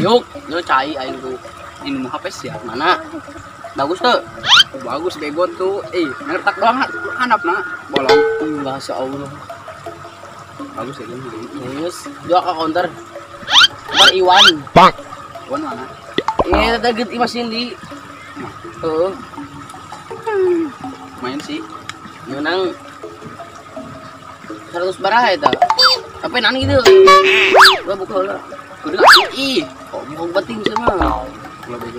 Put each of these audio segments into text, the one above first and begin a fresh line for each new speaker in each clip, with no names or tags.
Yuk, lu cai aing tuh.
Ini mau HP sih ya?
Mana? Bagus tuh.
Bagus bego tuh. Ngertak doang handapna bolong.
Bahasa Allah.
Bagus ya gini.
Bagus. Jual ke counter. Counter Iwan.
Bang.
Iwan mana?
Iya, tadi Imas Cindy. Tuh.
Lumayan sih.
Menang 100 baraha eta. Tapi nani gitu. Gua buka lah.
Udah ih,
kok buka bating sama.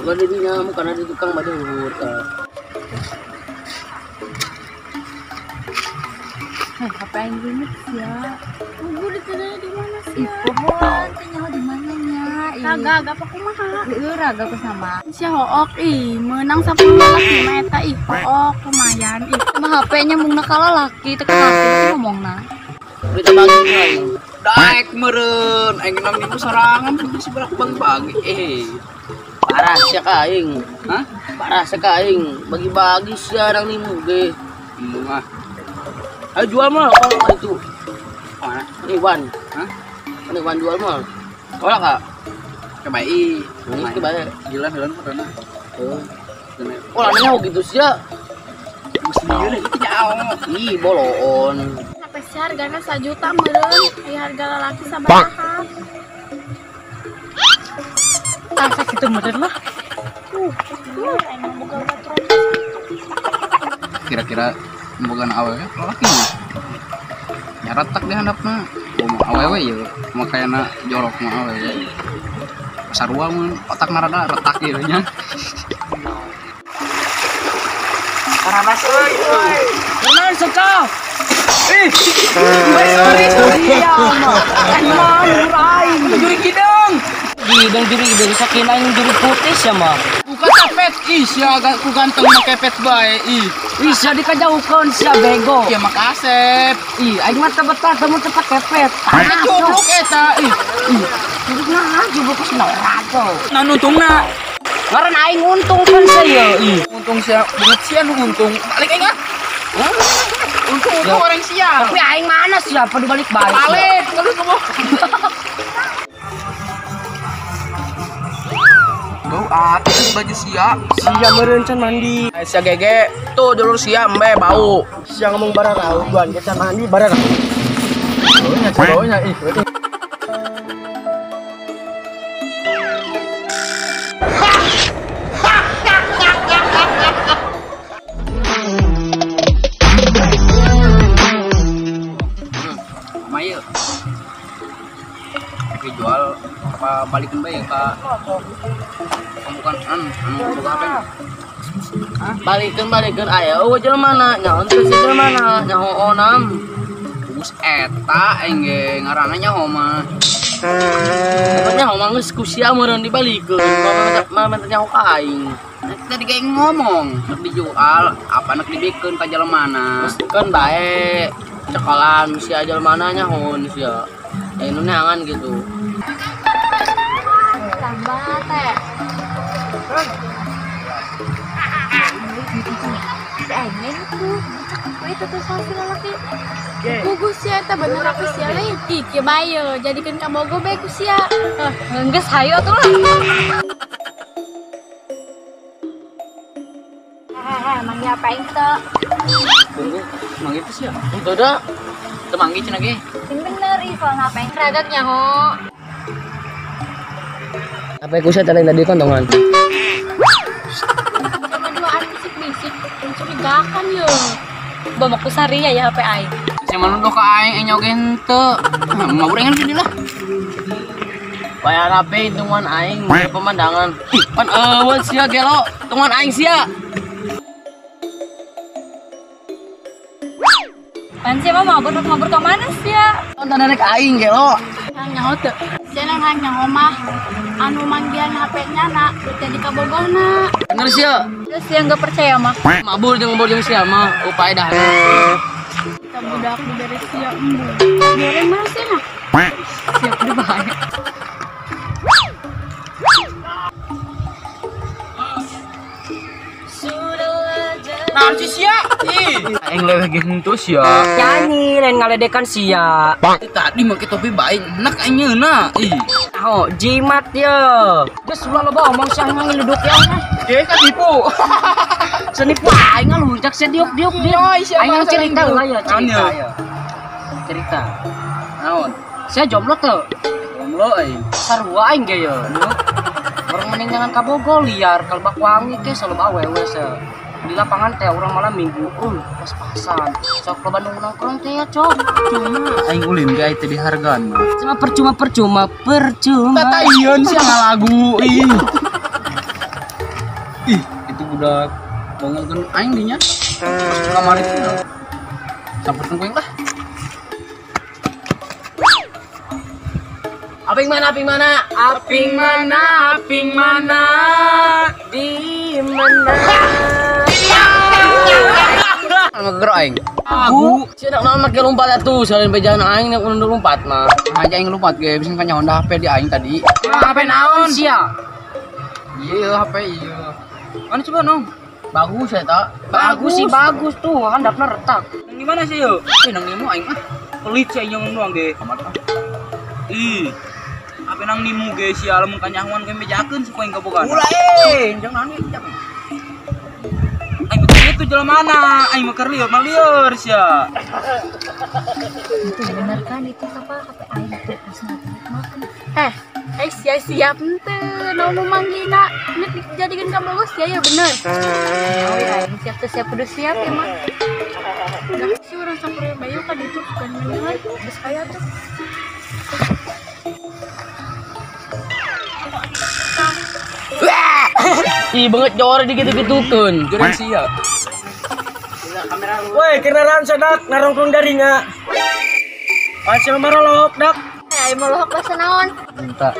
Gua di dinya karena di tukang baju luhur.
Apa yang gini ya?
Tunggu ditanya di mana sih?
Pohon, tanya di mana nya?
Raga, apa kumaha?
Heeh, raga ku sama.
Sia hook ih, menang 10 laki mah eta ih, hook lumayan ih.
Sama HP-nya mungna kalah laki, teu laki ngomongna.
Berita bagi aing.
Daek meureun, aing nang nipu sorangan si balak bagi-bagi.
Parah sia ka aing.
Hah?
Parah sia ka aing, bagi-bagi sia nang nimu ge.
Embung ah.
Ayo jual mah kalau itu.
Mana?
Iwan.
Hah?
Mana Iwan jual mah? Tolak kak?
Coba i.
Ini bae.
Gila heula pernah.
Oh. Oh, nanya gitu sih ya.
Mesti gila itu nyaho.
Ih, boloon.
Sampai sih hargana 1 juta meureun, ieu harga lalaki sabaraha?
Ah, sakitu meureun lah.
Emang boga baturan.
Kira-kira boga awewe lalaki mah. Nya retak di handapna. Kumaha awewe ieu, makayana jorok mah awewe. Sarua mun otakna rada retak ieu nya.
Paramas euy. Kunaon suka?
Ih. Sorry, sorry.
Iya mah. Emang aing
juri kidung.
Gidung juri kidung sakin aing juri putih sia mah.
Buka tapet ih sia ku ganteng make kepet bae ih.
Ih sia dikajauhkeun sia bego.
Sia mah kasep.
Ih aing mah teu betah teu tempat kepet.
Tanah cubluk eta ih.
Ih, cubluk naha cubluk norak tuh.
Nah untungna.
Ngaran aing untung kan sia ih.
Untung sia banget sia nu untung. Balik aing ah. Untung orang sia.
Tapi aing mana siapa dibalik-balik.
Balik terus ngomong. Bau atis baju sia.
Sia meureun can mandi.
Sia gege tuh dulur sia embe bau.
Sia ngomong bararau, duan can mandi bararau.
Baunya baunya ih. Mayu. Jual apa balikin bae ka bukan anu buka HP.
Balikeun balikeun aya eueuh jelema mana nyaho teu si jelema mana nyaho onam.
Geus eta aing ge ngaranna nyaho mah.
Pokoknya nyaho mah geus ku sia meureun dibalikeun. Mah mah nyaho ka aing.
Tadi kayak ngomong nek dijual apa nek dibikeun ka jelema mana.
Geus keun bae cekolan sia jelema mana nyaho sia. Ya nu neangan gitu.
Tambah teh. Si Aing tuh, itu tuh si lalaki.
Gugus sia eta bener aku sia lain. Ih, kieu bae jadikeun ka bogo bae ku sia.
Geus hayo atuh lah. Manggil apa aing teu?
Tunggu, manggil teh sia.
Henteu da.
Teu manggil cenah ge.
Sing bener ih soalna apa aing ragak nyaho.
Apa ku sia tadi kontongan?
Sama duaan bisik-bisik mencurigakan yo.
Bawa ku saria ya HP aing.
Sia mah nuduh ka aing aing oge henteu. Mabur aing di lah.
Bayar HP tungguan aing pemandangan. Ih, pan eueun sia gelo, tungguan aing sia.
Pan sia mah mabur mabur ka mana sia?
Nonton rek aing gelo.
Nyaho teu. Sia nang nyaho mah anu manggihan HP-nya na jadi kabogohna.
Bener sia.
Terus sia enggak percaya mah.
Mabur jeung sia mah upaya dah.
Kita budak dibere sia embung. Goreng mana sia nah?
Siap udah bahaya.
Nah, si sia. Ih, aing leuwih ge henteu sia.
Nyanyi lain ngaledekan sia.
Tadi make topi bae, enak aing nyeuna. Ih.
nyaho, jimat ye. Geus ulah loba omong sia ngiluduk ya.
Kan tipu.
Senipu aing ngalunjak sia diuk-diuk dia. Aing cerita lah ya, cerita ya. Cerita.
Naon?
Sia jomblo teu?
Jomblo aing.
Sarua aing ge ye. Orang mending jangan kabogo liar kalbak wangi ke selalu awewe se. Di lapangan teh orang malam minggu pas-pasan. Sok loba nu nongkrong teh ya, cok.
Cuma aing ulin ge teh dihargaan mah.
Cuma percuma.
Tatayeun sia ngalagu ih. Ih, itu budak bongongkeun aing dinya. Kamari teh. Samperkeun ku aing lah.
Aping mana, aping mana? Aping mana, aping mana? Di mana?
Ngeger aing.
Aku sia nak naon make lompat atuh, salin bejan aing nek undur lompat mah.
Aja aing lompat ge bisa kan Honda HP di aing tadi.
HP naon sia?
Iya, HP iya. Mana coba nong? Bagus eta.
Bagus sih, bagus tuh, handapna retak.
Nang di mana sih yo? Nang nimu aing ah. Pelit sih aing ngomong doang ge. Amat ah. Ih. Apa nang nimu ge sia lamun kanyahoan ge bejakeun supaya aing kabogaan. Ulah eh, jangan naon jangan. Aing begitu jelema mana? Aing mah keur lieur mah lieur sia.
Itu bener kan itu apa HP aing tuh pas makan.
Sia siap henteu naon nu manggina nek dijadikeun kabogoh sia ya bener.
Oh ya, aing siap teh siap kudu siap ya mah.
Dah si urang samperin bayu ka ditu bukan mendengar geus aya tuh.
Ih banget jor digitu-gitukeun.
Jor sia.
Woi, kenalan sadak narongkrong darinya. Pasal marolok dak.
Aing molohok bahasa naon?
Minta.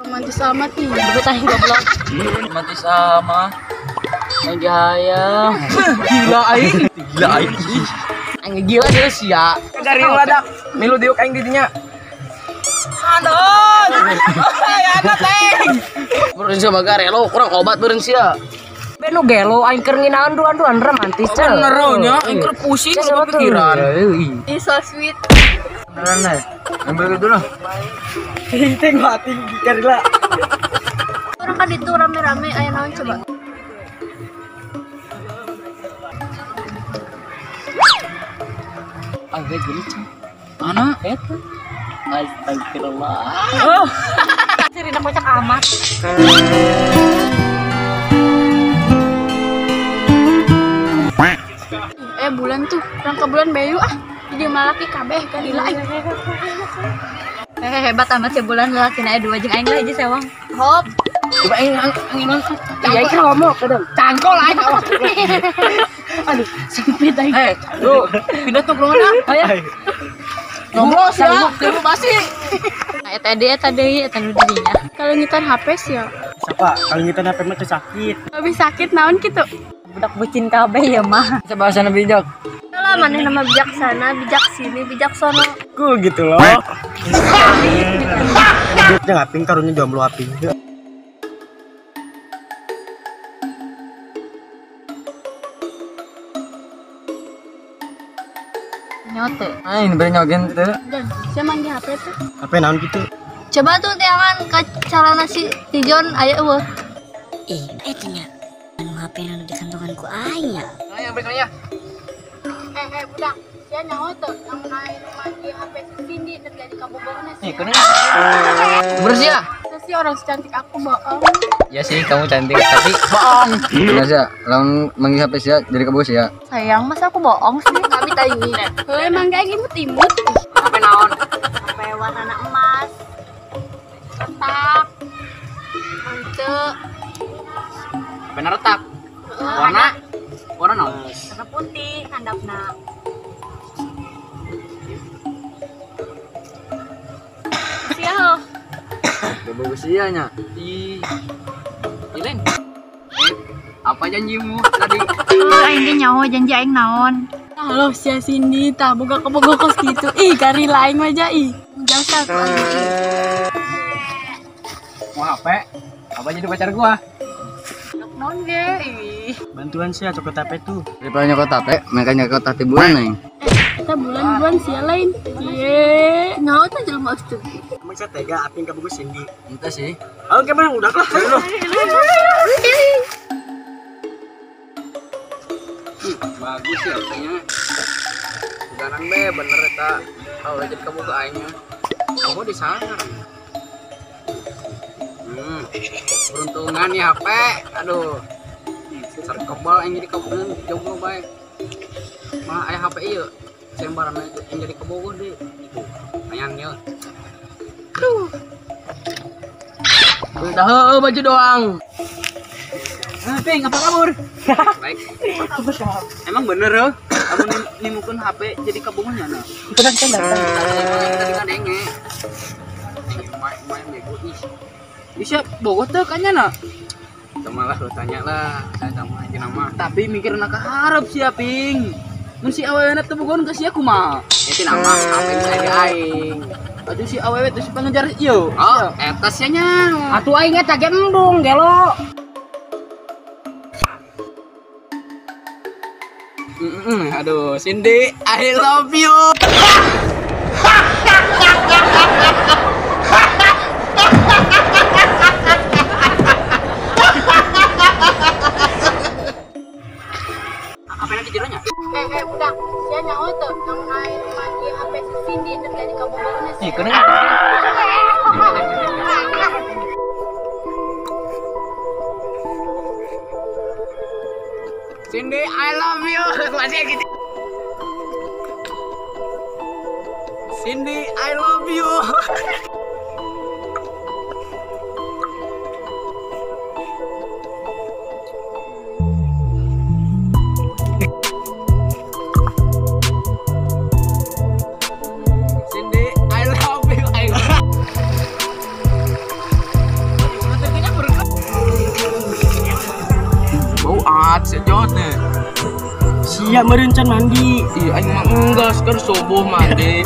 Romantis amat nih, bebet aing goblok.
Romantis amat.
Aing hayang.
Gila aing. Gila aing.
Aing gila deui sia.
Garing lah dak. Milu diuk aing di dinya. Aduh. Ya anak aing.
Beureun sia mah garelo, kurang obat beureun sia. Benu gelo aing keur nginaon duan-duan romantis ceu.
Bener nya, aing keur pusing loba pikiran.
Ih so sweet.
Beneran deh. Ambil gitu lah.
Ting mati garila.
Orang kan itu rame-rame aya naon coba.
Awe geulis ceu.
Mana?
Eta. Astagfirullah.
Oh.
Cerita kocak amat.
Bulan tuh, rangka bulan bayu ah. Jadi malaki kabeh kadila aing.
Hebat amat ya bulan lalaki na dua jeung aing lah hiji sewang. Hop.
Coba aing angin nonton. Iya aing ngomong kadang. Cangkol aing. Aduh, sempit aing.
Lu pindah tuh ke mana?
Ayo.
Ngobrol sih, kamu pasti.
Nah, eta deui eta deui eta nu dirinya.
Kalau ngitan HP sih ya.
Siapa? Kalau ngitan HP mah sakit.
Lebih sakit naon kitu?
Budak bucin kabeh ya mah.
Bisa bahasana bijak.
Lah maneh nama bijaksana, bijak sini, bijak sono.
Cool gitu loh. Dia ngaping karunya jomblo aping.
Nyote.
Aing beri nyogen teu.
Dan sia manggih HP tuh.
HP naon kitu?
Coba tuh teangan ka calana si Tijon aya eueuh.
Ih, eta nya. Anu HP nu di kantongan ku aing ya.
Ayo beri nya.
Budak, sia nyaho teu lamun aing manggih HP si Cindy nek jadi kabogohna sia.
Ih, kunaon? Bener sia.
Sih orang secantik aku bohong.
Ya sih kamu cantik tapi bohong. Bener sia, lamun manggih HP sia jadi kabogoh sia.
Sayang, masa aku bohong sih?
Kami tahu. Heuh, emang kayak imut-imut.
HP naon?
HP warna emas.
Retak. Mantep.
Bener retak. Warna? Warna naon?
Warna putih, handapna. Sia heuh.
Bagus sia nya. Ih. Ilin. Apa janjimu tadi?
Oh, aing ge nyaho janji aing naon.
Halo sia Cindy, tah boga kabogoh kos kitu. Ih, karila aing mah ja ih. Jasa ku aing.
Mau HP? Apa jadi pacar gua?
Naon ge? Ih.
Bantuan sia cokot HP tuh.
Daripada nyokot HP, mereka nyokot hati bulan aing.
Eta Eta bulan-bulan sia lain. Ye, nyaho teh jelema geus teu.
Emang saya tega aping kabogoh Cindy.
Entah sih.
Oke, mana udah lah.
Bagus sih HP-nya. Sekarang be bener eta. Kalau jadi kabogoh aingnya. Kamu di sana. Beruntungan nih HP. Aduh. Serkebal aing jadi kabogoh jomblo bae. Mah aya HP ieu. Sembaran aing jadi kabogoh deui. Lumayan ieu. Aduh. Udah heueuh baju doang. Ping, apa kabur? Baik. Emang bener loh, kamu nimukeun HP jadi kabogohnya nah.
Tenang, tenang.
Tadi ngadenge. Main bego ih. Bisa bogoh teu kanya na? Sama lah lu tanya lah, saya sama aja nama. Tapi mikirna kaharep sia Ping. Mun si awewena teu bogohan ka sia kumaha? Itu nama HP bisa di aing. Aduh si awewe teh si pangejar ieu. Oh, eta sia nya.
Atuh aing eta ge embung gelo.
Aduh, Cindy, I love you. Apa yang dijeronya?
Budak, sia nyaho teu namun aing mandi HP si Cindy teu jadi kabogohna
Ih,
sia.
kena. Cindy, I love you. Masih gitu. Cindy, I love you. Cindy, I love you. I love you. Bau at sejot nih.
Siap merencan mandi.
Iya, aing mah enggak sekarang subuh mandi.